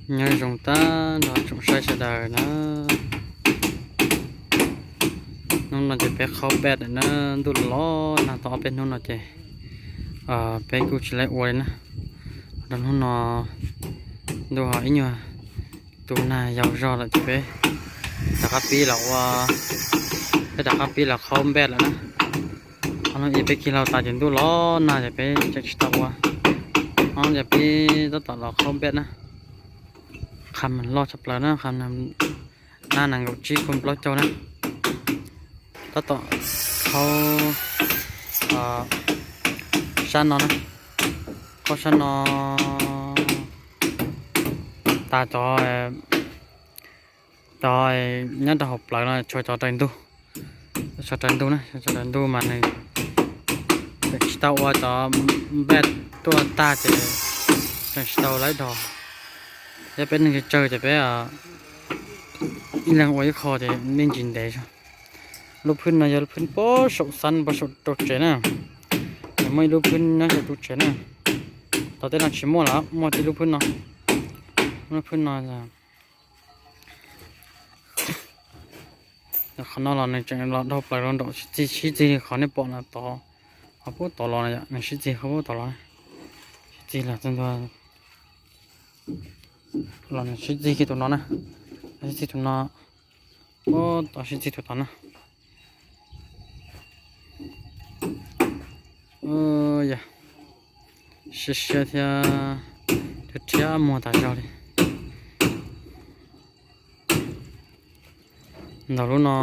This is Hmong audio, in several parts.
Nyob zoo tag nrho tsoom saib sawv daws na. Hnub no ces peb qhaub npej lawm na, ntuj los nag tau ob peb hnub no ces peb kuj tsis laib ua li na. Rau hnub no ntuj ho ib nyuag tu nag yau zog lawm ces peb rov qab pib los ua, peb rov qab pib los qhaub npej lawm na. Ob hnub ib peb kig laug tas ces ntuj los nag ces peb tseem tsis tau ua. Ob hnub ces peb tab tom los qhaub npej na. Qhov loj tshaj plaws na, qhov nab nees nkaum tsib kuj plaub caug na. Tab tom qhaub sab no na, qhaub sab no tas cov, cov nyob rau hauv plawv no tshuav cov raws ntug, cov raws ntug na, cov raws ntug mas nws tseem tsis tau ua cov npej tuaj tag ces tseem tsis tau laib dhos. Yog peb neeg tsawg tsawg ces peb ib leeg ua ib qho ces me ntsis ntev zog. Lub phwj no yog lub phwj pem saum xab pem saum rau tsev na. Nws muaj ib lub phwj nyob saum rau tsev na. Tom tej no tsis muaj lawm, muaj tib lub phwj no. Lub phwj no, qhov no los nws tseem los dhau plaws rau nraum sib txig, sib txig li qhov nej pom no tod, qhov pub tod los, nws sib txig qhov pub tod los, sib txig los, los nws sib txig kiag tus no na, sib txig tus no, pub tod sib txig tus tod na. Yog siab siab thiab, rhiab muag tas zog li. Ntaus lub no,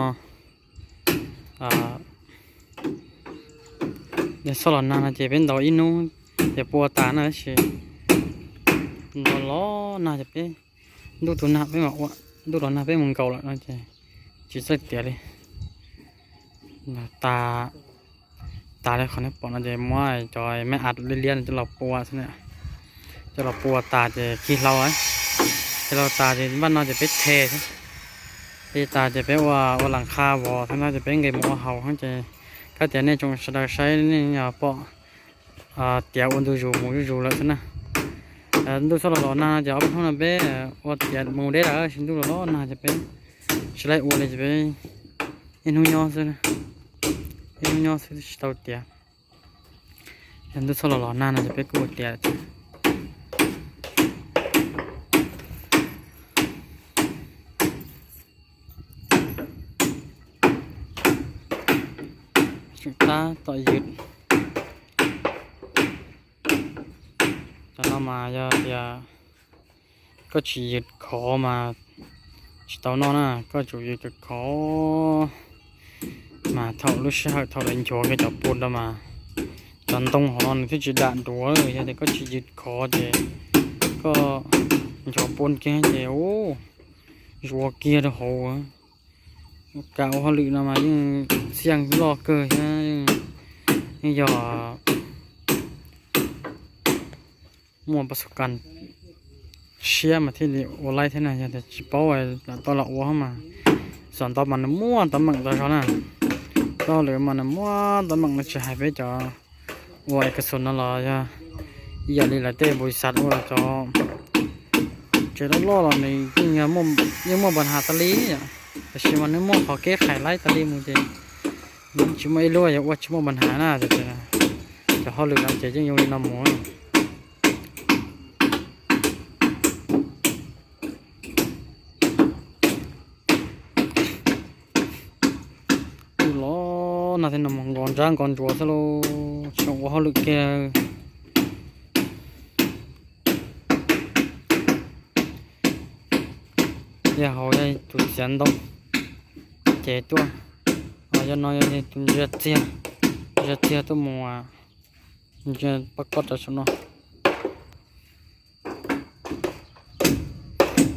yog txhob los nag no ces peb ntaus ib hnub ces puas tas na, tab sis ntaus los nag ces peb, ntuj tu nag peb mam ua, ntuj los nag peb mus nkaus lawm no ces tsis txawj tiav li. Tas, tas li qhov nej pom no ces muab cov me av liab liab no coj los pua xwb na. Coj los pua tas ces kig hlau, kig hlau tas ces npaj no ces peb the xwb. Peb tas ces peb ua, ua las qha vos xwb na ces peb nqis mus ua haus ces, kab tias nej tsoom sawv daws saib nej pom tiav ua ntu zus mus zuj zus lawm xwb na. Ntuj txhob los los nag no ces ob peb hnub no peb ua tiav mus deb lawm, tab sis ntuj los los nag ces peb tsis laib ua li ces peb ib hnub nyob xwb, ib hnub nyob xwb tsis tau tiav. Yog ntuj txhob los los nag no ces peb kuj ua tiav. Tseem tab tom ywg. Cov no mas yog tias koj tsis ywg khov mas tsis tau noj na, koj tsum ywg khov. Mas thaum lub sij hawm thaum lawv nchuav kiag cov pua no mas, cov ntoo hauv no nws thiaj tsis dam duav. Yog tias koj tsis ywg khov ces koj nchuav pua kiag ces ub, zuav kiag rau hauv. Kam ua hauj lwm no mas yeej xiaj loj kawg thiab, yeej yog muaj pas xu kas siab mas thiaj li ua laib thiab na. Yog tias tsis paub lam tau los ua mas, xam ntau mas nws muaj teeb meem ntau zog na. Ua hauj lwm mas nws muaj teeb meem no, tsis hais peb cov ua ev kas xus no los yog ib yam li lawv tej npus xav ua los cov tsev loj loj los nws yeej, yeej muaj npa nhas tas li, tab sis mas nws muaj qhov kev hais laib tas li mus ces nws tsis muaj ib lub yuav ua tsis muaj npa nhas na. Cov hauj lwm no ces yeej zoo li no mus. Ntuj los nag thiab no mas nkos ntsab nkos ntsuav xwb lauj, tsis ua hauj lwm kiag. Yog hauv yog tus txiav ntoo ces tuaj, yog no yog tus ntsia txiag, ntsia txiag tuaj mus, ntsia pab koj rau saum no.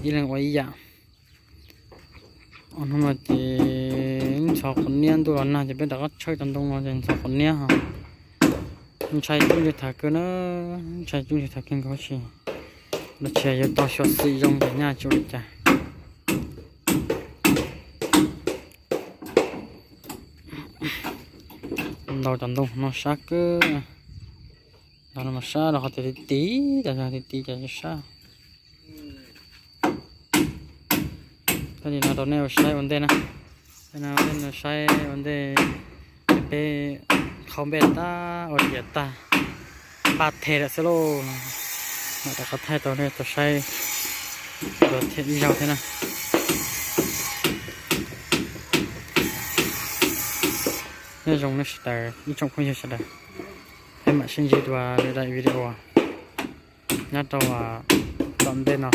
Ib leeg ua ib yam. Hnub no ces ntxhov qhov niab, ntuj los nag ces peb rov qab tshawb cov ntoo no ces ntxhov qhov niab ho. Ntshai cuj ntse thaiv kawg na, ntshai cuj ntse thaiv kawg nkaus, tab sis los tsis yog yuav tau xyuam xim zoo ces nyaj tsis ua li cas. Ntaus cov ntoo no sab kawg, ntaus no mas sab rau qhov tias ti ti, cov ti ti ces sab. Li no rau nej ua saib ua ntej na. Li no nej saib ua ntej, peb qhau npej tag ua tiav tag, npaj them lawm xwb lauj. Mam rov qab thaij rau nej tau saib dua thiab ib zaug thiab na. Nyob zoo nej sawv daws ib tsoom phooj ywg sawv daws, peb mam sib ntsib dua lwm daim video nyob rau tom ntej no.